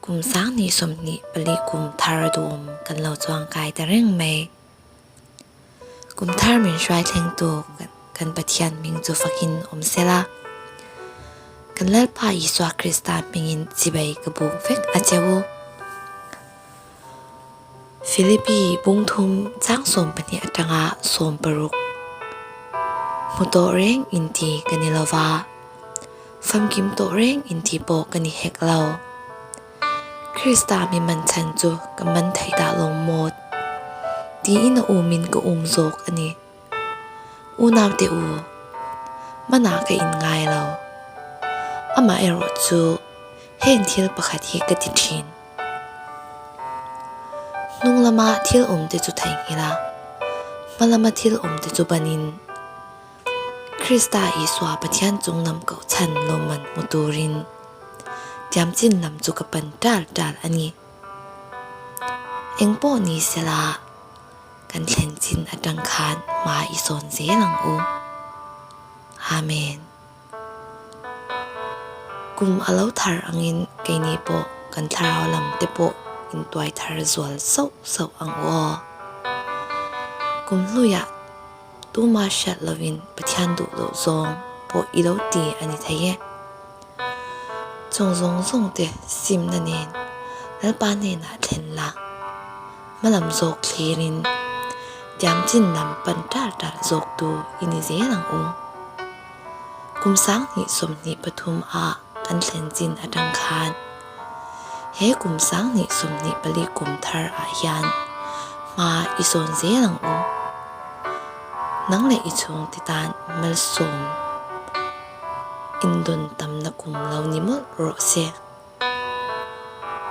Kum 2024 kum thar duhawm kan lo chuang kai ta reng mai. Kum thar min hruai thlengtu kan Pathian hming chu fakin awm se la. Kan Lalpa Isua Krista hmingin chibai ka buk vek a che u. Philippi bungthum chang 12 atanga 16 Hmu tawh reng inti ka ni lova, famkim tawh reng inti pawh ka ni hek lo. Krista mi man chhan chu ka man theih dah lo maw? Tiin a umin ka um zawk a ni. Unaute u, manah ka inngai lo. Amaherawh chu heng thil pakhat hi ka ti thin. Hnung lama thil awmte chu theihnghilh a, hma lama thil awmte chu banin Krista Isua Pathian chung lam koh chhan lawmman hmu turin tiamchin lam chu ka pan tal tal a ni. Engpawh ni sela kan thlen chin atang khan hma i sawn zel ang u. Amen. Kum a lo thar angin keini pawh kan thlarau lam te pawh intuai thar zual sauh sauh ang u aw. Kum hluiah tuma hriat lovin Pathian duh loh zawng pawh i lo ti a ni thei e. Chung zawng zawng te simna nen Lalpa hnenah thlen la. Hmalam zawk thlirin tiamchin lam pan tar tar zawktu i ni zel ang u. Kum 2023 a kan thlen chin atang khan he kum 2024 kum thar ah hian hma i sawn zel ang u. Nang leh i chhungte tan malsawm indawn tamna kum lo ni mawlh rawh se.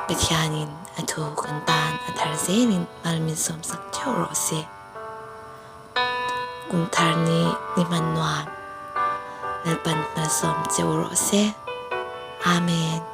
Pathianin a thu kan tan a thar zelin mal min sawmsak theuh rawh se. Kum thar ni ni hman nuam Lalpan malsawm cheu rawh se. Amen.